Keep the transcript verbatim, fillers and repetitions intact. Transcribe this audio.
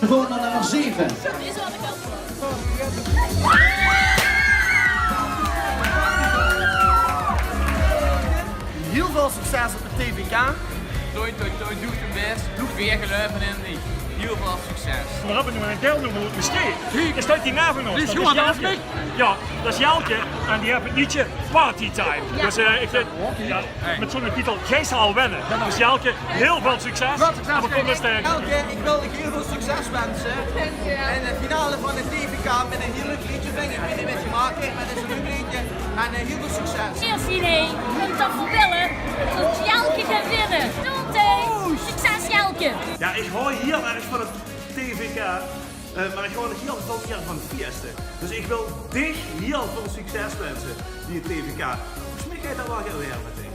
Gewoen nao nummer zeve. Hiel väöl succes op de T V K. Toi, toi, toi, doe dien bès. Doe weer geluive in die. Hiel väöl succes. Veer höbbe noe ein deilnummer oet Mestreech. Dao steit die naeve ós. Det is Jelke. Jao, det is Jelke. En die haet 't leedje Partytime. Jao. Dus, eh, ich vinj, jao, mit zoe'n titel, Gijs al wenne. Dus Jelke, hiel väöl succes. Väöl succes, Jelke. Ich wil dich hiel väöl succes winse. Dank dich. En de finale van de T V K mit ein hiel leuk leedje, vinj ich. Ich weit neet waat se maaks, mer 't is ein leuk leedje. En, eh, hiel väöl succes. Merci, nee. Ich zou toch waal wille det Jelke geit winne. Gezondheid. Succes, Jelke. Jao, ich haoj hiel erg van 't T V K, eh, mer ich haoj nog hiel väöl mieër van fieëste. Dus ich wil dich hiel väöl succes winse bie 't T V K. Volges mich geit det waal gaon waere metein.